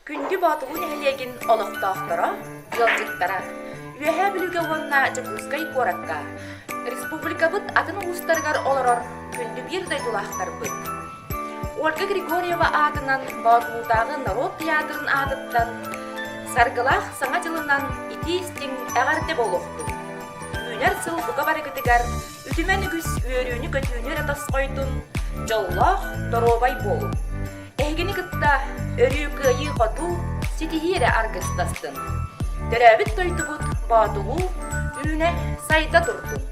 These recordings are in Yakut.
Күндү Боотулуу нэһилиэгин олохтоохторо, ыалдьыттара, Үөһээ Бүлүүгэ уонна Дьокуускай куоракка, республикабыт атын улуустарыгар олорор күндү биир дойдулаахтарбыт! Ольга Григорьева аатынан Боотулуутааҕы норуот тыйаатырын аатыттан Саргылаах Саҥа дьылынан итии-истиҥ эҕэрдэ буолуохтун! Үүнэр сыл бука барыгытыгар үтүмэн үгүс үөрүүнү-көтүүнү эрэ тосхойдун, дьоллоох, доруобай буолуҥ! Эһигини кытта өрүү кыайыы-хотуу, ситиһии эрэ аргыстастын! Төрөөбүт дойдубут Боотулуу үүнэ сайда турдун!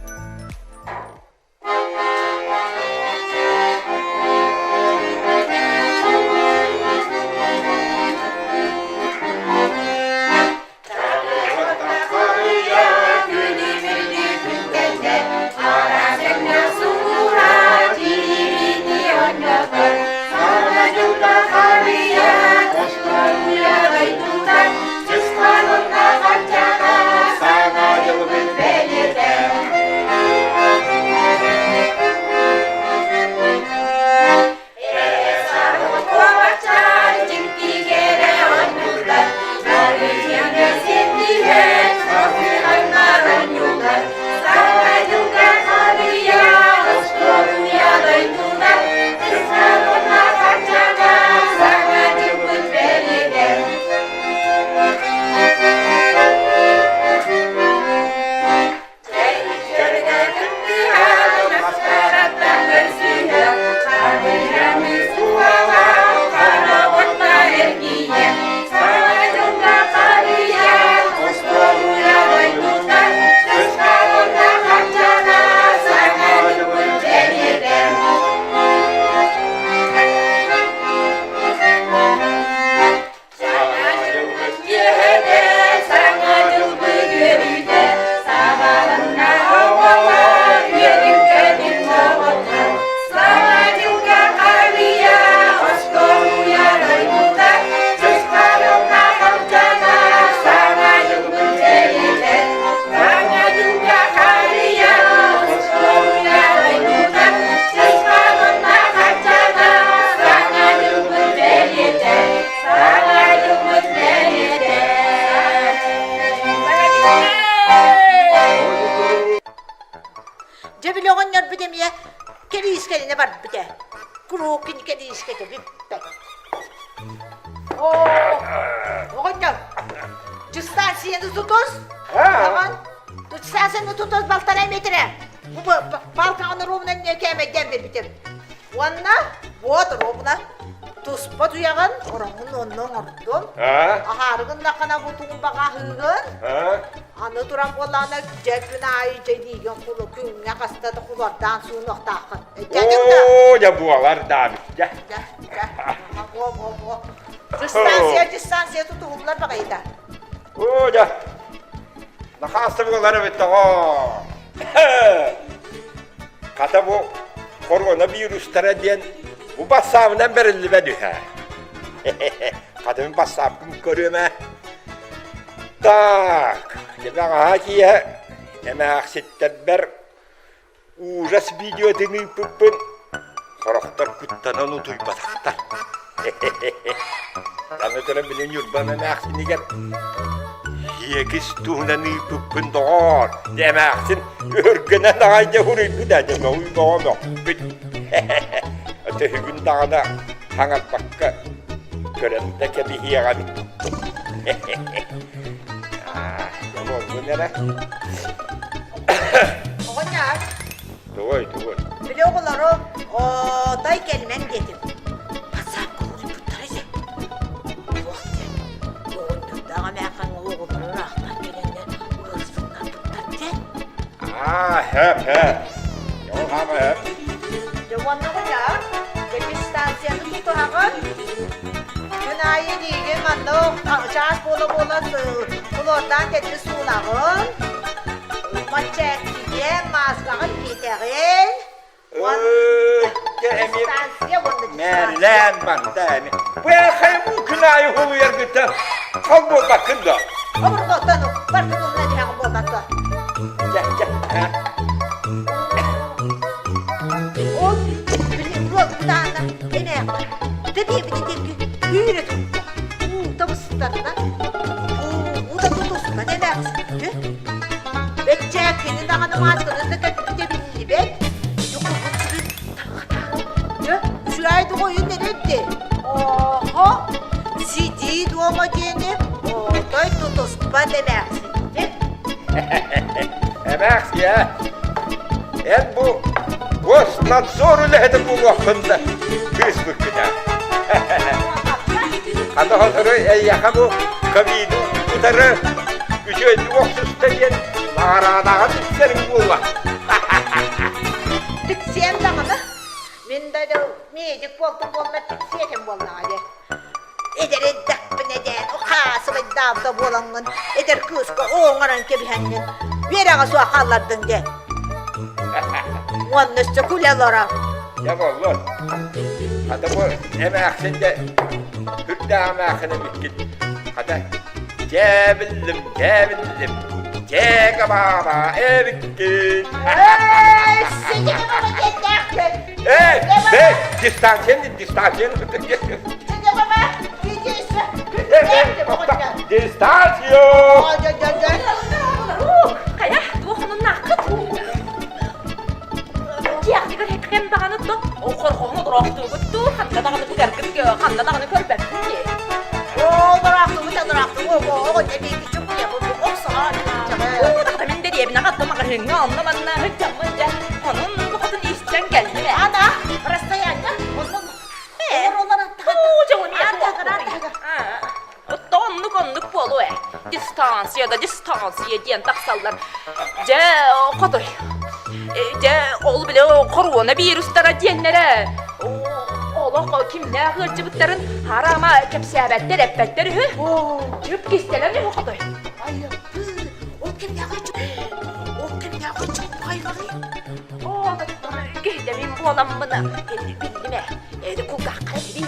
Дьэ били оҕонньорбут эмиэ кэриискэлэнэ барбыт ээ. Куруук кини кэриискэтэ бүппэт. Оо, оҕонньор, дистанцияны тутус. Аҕан, дистанцияны тутус балтараа метрэ. Бу палкаҕын ровно кээмэйдээн биэрбитим. Уонна вот ровно туспа туйаҕын ороҥҥун онно оҥордум. Аһаарыгын нахана бу туумбаҕа аһыыгын. Аны туран буоллаҕына дьэ күн аайы дьэ илиигин кулу күҥҥэ хаста да кулардаан суунуохтааххын. Өйдөөтүҥ да? Оо, дьэ буолар даабит дьэ. Дьэ, дьэ. Во, во, во. Дистанция, дистанция тутуһуллар баҕайыта. Оо, дьэ. Нахаасты буолар эбит тоҕо. Хата бу коронавирустара диэн бу бассаабынан бэриллибэт үһэ. Хата мин бассааппын көрүөм ээ. Так, дьэ бэҕэһээ киэһэ эмээхситтэрбэр ужас видеотын ыыппыппын сорохтор куттанан утуйбатахтар. Аны туран били Ньурбам эмээхсинигэр Сиэкис туһунан ыыппыппын доҕоор, дьэ эмээхсин өһүргэнэн аҕай дьэ уруйбут ээ, дьэ мөҕүү бөҕө мөхпүт. Төһүгүн даҕаны хаҥарбакка көрөн да кэбиһиэҕэ эбит. Дьэ буоллун эрэ. Оҕонньор, Тугуй, тугуй? Били оҕолору отой кэлимэҥ диэтим. Бассаапка уруйбуттара дьэ. Туох диэн, оҕонньордоох эмээххин оҕолору ыраахтан кэлэннэр ыарыспыттарбыттар диэн. Аа, хөп, хөп. Дьол хаама хөп. Дьэ уонна оҕонньор, станцияны тутуһаҕын. Күн аайы диигин манна чаас буола-буола хлордаан кэтти суунаҕын. Маччээккигэ мааскаҕын китэҕин. Дистанция уонна Мээрилээн барда эми. Быахай бу күн аайы хулуйаргыта хол буолбаккын да. Обурготтон бартын умна диһэҕин буолбатта. Дьэ, дьэ. Ол били руот кутаана эмээххин. Тэбиэбити диэки үүрэ турда. Уута. тутустарына, уу да тутуспат эмээхсин. Бэччээккини даҕаны маасканы да кэппитэ биллибэт. Ити курдук сүрүн Дьэ, үчүгэй дугуйун эрэрди. Оһо, сидии дуома диэни отой тутуспат эмээхсин. Эмээхсиэ, эн бу госнадзор үлэһитэ буолуоххун да кыыспыккына. Аны сотору эйиэхэ бу ковиду утары үчүгэйдик охсуста диэн наҕараадаҕа тиксэриҥ буолла. Тиксиэм даҕаны. Мин да медик буолтум буолла тиксиэтим буоллаҕа дии. Эдэр эрдэхпинэ диэн хаасыбайдаабыта буолаҥҥын эдэр кыыска оҥорон кэбиһэҥҥин үөрэҕэ суох хааллардыҥ диэн. Уонна өссө күлэ олоро. Дьэ буоллун. Хата бу эмээхсин дьэ үрдээх эмээхсин эбиккит. Хата дьэ биллим, дьэ биллим. Дьэ кабаба эбиккит. Эй, ситими баба диэннээхпин. Эй, эй, дистанцияны, дистанцияны. Дистанция! Хайа, туохунуннааххыт? Дьиэҕитигэр кэм даҕаны то хорҕоһун олороохтуугут дуу, ханна даҕаны быгаргыт, ханна даҕаны көрбөппүн дии. Мин дэриэбинэҕэ аттым маҕаһыыҥҥа онно-манна сылдьаммын дьэ, онон букатын истэн кэллим ээ. Ана, расстояние, Оннук оннук буолуо ээ. Дистанция да дистанция диэн тахсаллар. Дьэ, хотой. Дьэ, ол бile хоруона вирустара диэннэрэ олох кимнээх ыалдьыбыттарын хараама кэпсээбэттэр, эппэттэр үһү. Чүп кистэлэҥ үһү хотой. Ол кимнээх Ол кимнээх ыалдьыбыт Оо, киһитэбин буоламмын биллим ээ. Эти кулгаахха кэбий,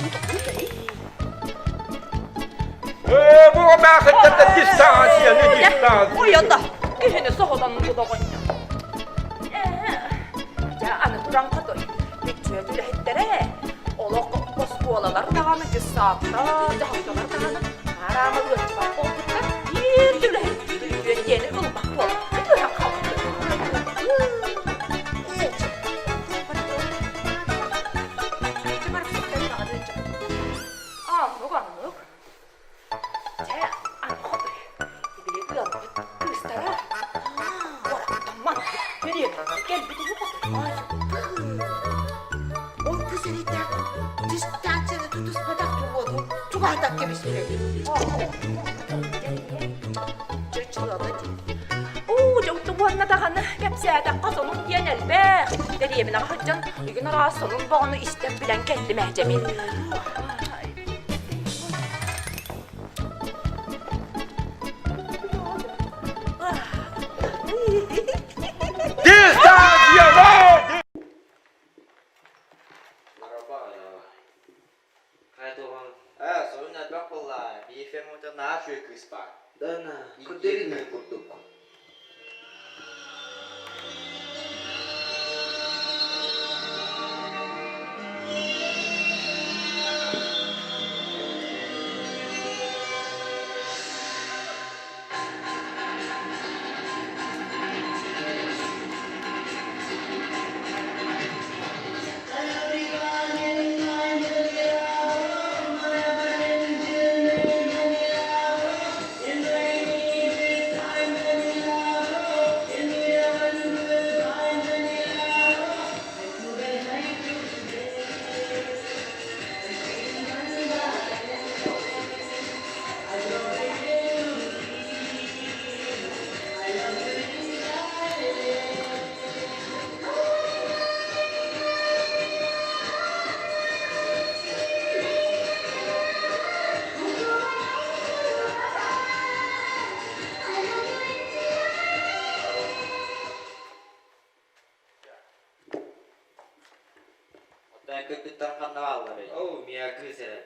Ээ, бу омаахыттан дистанцияны, дистанция. Уйанда, киһини соһутан булоҕунньу. Дьэ, аны туран хотой, бүччүөт үлэһиттэрэ, олох оскуолалар даҕаны, дьыссааттар, дьаһалталар даҕаны хараама ыалдьыбат буолбуттар, биир да үлэһит үтүө диэни ылбат буолан кытыһан хаалбыттар. Оннук, оннук. Дьэ, аны хотой, били ыалбыт кыыстара куораттан маннык дэриэбинэҕэ кэлбит үһү хотой. Ол кыыс эрэйдээх дистанцияны тутуспатах тугуоту чугаһатан кэбиспит. Чычылала дии. Уу, дьэ уонна даҕаны кэпсээтэххэ сонун диэн элбэх. Дэриэбинэҕэ сылдьан игин араас сонун боҕону истэн билэн кэллим ээ дьэ мин. Дистанция! Хайа сонун элбэх буолла. Биир фермата наһаа үчүгэй кыыс баар. Да, курдук курдук. Оттон кыргыттар ханна баалларый? Оо, миэхэ кыыс эрэ.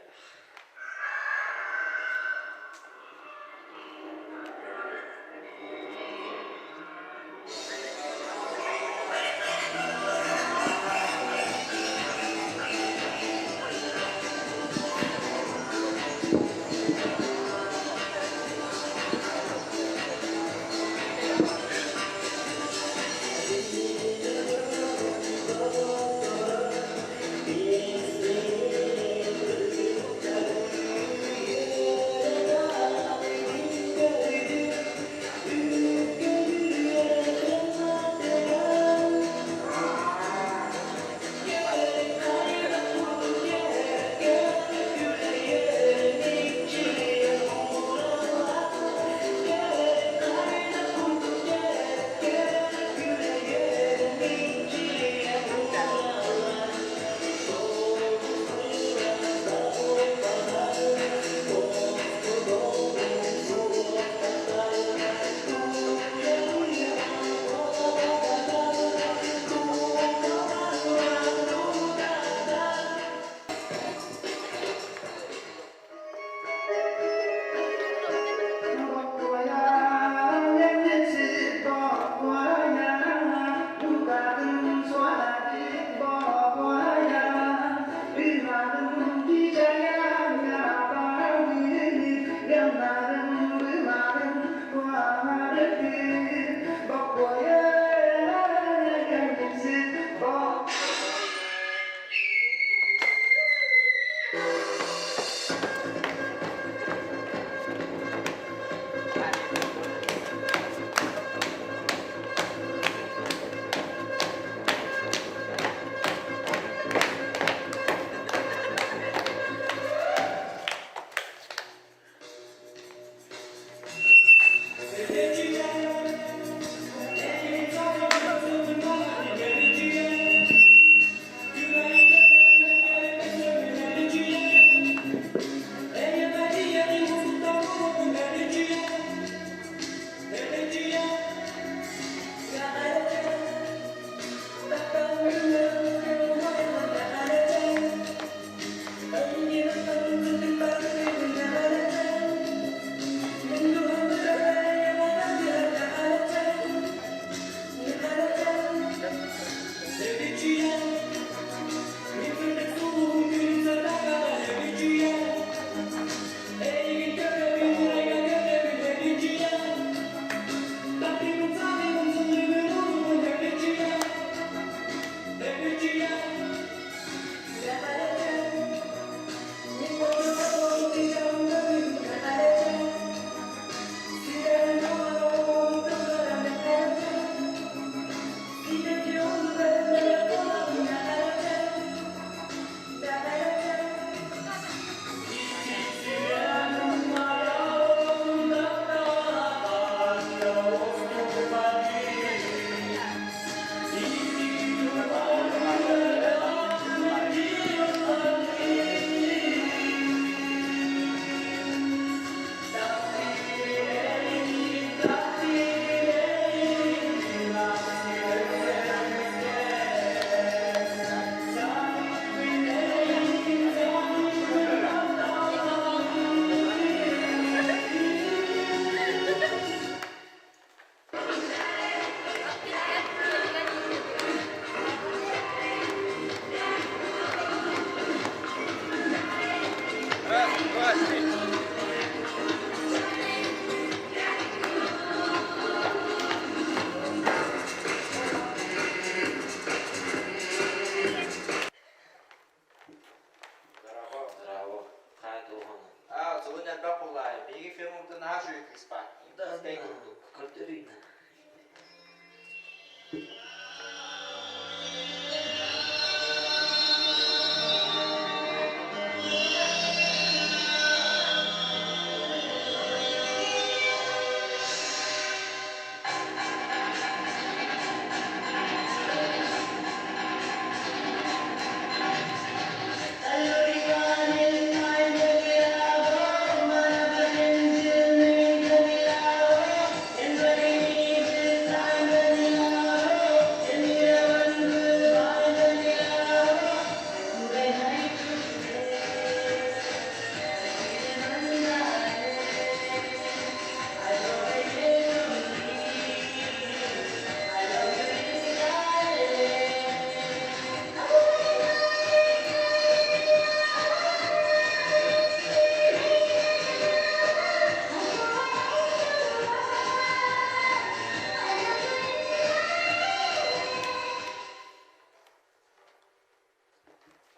буоллаа. Биһиги фермабытын наһаа үчүгэй кыыс баар. Кистэй курдук. Көрдөрүүнэ.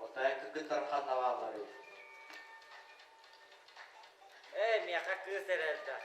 Оттон кыргыттарым ханна баалларый? Ээ, миэхэ кыыс эрэ элбэх.